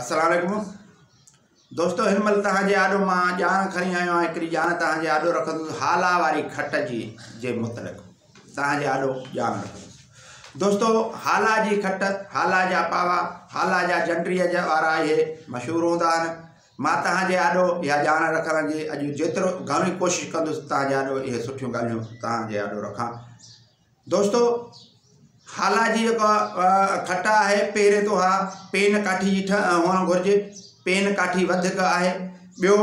السلام عليڪم دوستو هن مهل توهان جي آڏو مان ڄاڻ کڻي آيو آهيان هڪڙي ڄاڻ توهان جي آڏو رکندس هالا واري کٽ جي جي متعلق توهان جي آڏو ڄاڻ رکندس دوستو هالا جي کٽ هالا جا پاوا هالا جا جنڊريء جا وارا اهي مشهور هوندا آهن مان توهان جي آڏو اها ڄاڻ رکڻ جي اڄ جيترو گهڻي ڪوشش ڪندس توهان جي آڏو اهي سٺيون ڳالهيون توهان جي آڏو رکان دوستو هالا جي جيڪا کٽ آهي پهرين ته اها پين ڪاٺي جي هئڻ گهرجي پين ڪاٺي وڌيڪ آهي ٻيو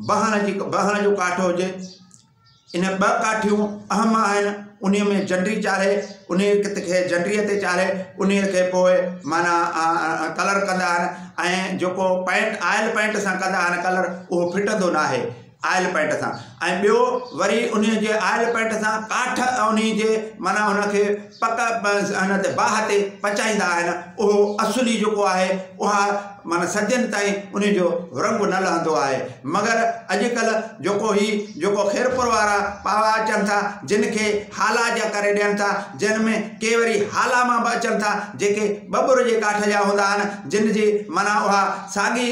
بهڻ جي بهڻ جو ڪاٺ هجي ان ٻه ڪاٺيون اهم آهن انهي ۾ جنڊي چاڙهي انهي کي جنڊي تي چاڙهي انهي کي پوء معنيٰ ڪلر ڪندا آهن ۽ جيڪو پينٽ آئل پينٽ سان ڪندا آهن ڪلر اهو ڦٽندو ناهي آئل پينٽ سان ۽ ٻيو وري انهي جي آئل پينٽ سان ڪاٺ انهي جي معنيٰ ان کي پڪ ان تي باهه تي پچائيندا آهن اهو اصلي جيڪو آهي اها معنيٰ صدين تائين انهي جو رنگ نه لهندو آهي مگر اڄڪلهه جيڪو هي جيڪو خيرپور وارا پاوا اچن ٿا جن کي هالا جا ڪري ڏين ٿا جن ۾ ڪي وري هالا مان به اچن ٿا جيڪي ٻٻر جي ڪاٺ جا هوندا آهن جن جي معنيٰ اها ساڳي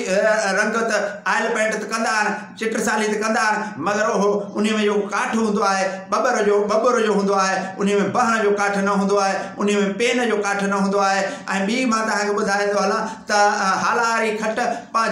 رنگت آئل پينٽ ته ڪندا آهن، چٽسالي ته ڪندا آهن، مگر اهو انهي ۾ جيڪو ڪاٺ هوندو آهي، ٻٻر جو ٻٻر جو هوندو آهي، انهي ۾ بهڻ جو ڪاٺ نه هوندو آهي، انهي ۾ پين جو ڪاٺ نه هوندو آهي ۽ ٻي مان توهان کي ٻڌائيندو هلان ته هالاري کٽ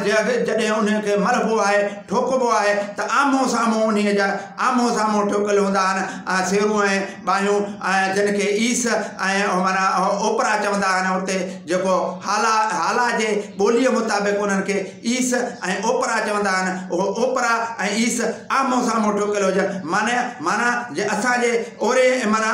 جڏهن انهي کي ملهبو آهي، ٺوڪبو آهي ته آمهون سامهون انهي جا آمهون سامهون ٺوڪيل هوندا آهن، سيرون ۽ ٻانهيون ۽ جن کي ايس ۽ معنيٰ اوپرا چوندا آهن اتي جيڪو هالا هالا جي ٻوليء مطابق انهن کي ايس ۽ اوپرا چوندا آهن اهو اوپرا ۽ ايس آمهون سامهون ٺوڪيل هجن معنيٰ معنيٰ جي اسان جي اوري معنيٰ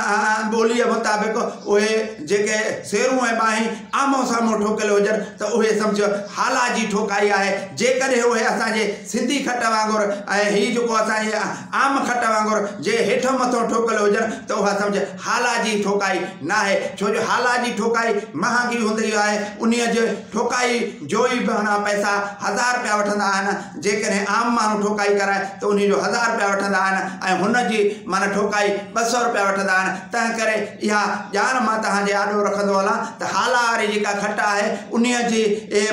ٻوليء مطابق اهي جيڪي سيرون ۽ ٻانهين آمهون سامهون ٺوڪيل هجن ته اهي سمجهه هالا جي ٺوڪائي آهي جيڪڏهن اهي اسان جي سنڌي کٽ وانگر ۽ هي جيڪو اسان جي عام کٽ وانگر جي هيٺون مٿون ٺوڪيل هجن ته اها سمجهه هالا جي ٺوڪائي ناهي، ڇو جو هالا جي ٺوڪائي مهانگي هوندي آهي، انهيء جي ٺوڪائي جو ئي به معنيٰ پئسا هزار رپيا وٺندا آهن، جيڪڏهن عام ماڻهو ٺوڪائي ڪرائي ته انهيء جو هزار رپيا وٺندا آهن ۽ هن جي معنيٰ ٺوڪائي 200 رپيا وٺندا آهن، تنهن ڪري اها ڄاڻ مان توهان جي آڏو رکندو هلان ته هالا واري جيڪا کٽ آهي انهيء جي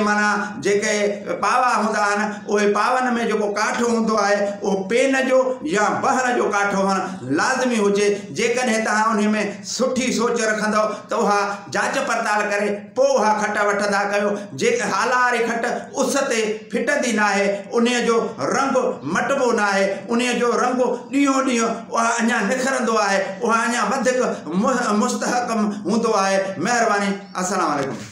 معنيٰ جيڪي پاوا هوندا آهن اهي پاون ۾ جيڪو ڪاٺ هوندو آهي اهو پين جو يا بهڻ جو ڪاٺ هئڻ لازمي هجي جيڪڏهن توهان انهي ۾ سٺي سوچ رکندؤ ته اها جاچ پڙتال ڪري پوء اها کٽ وٺندا ڪيو جي هالا واري کٽ اس تي ڦٽندي ناهي انهي جو رنگ مٽبو ناهي انهي جو رنگ ڏينهون ڏينهن اها اڃا نکرندو آهي اها اڃا وڌيڪ مستحڪم هوندو آهي مهرباني السلام عليڪم.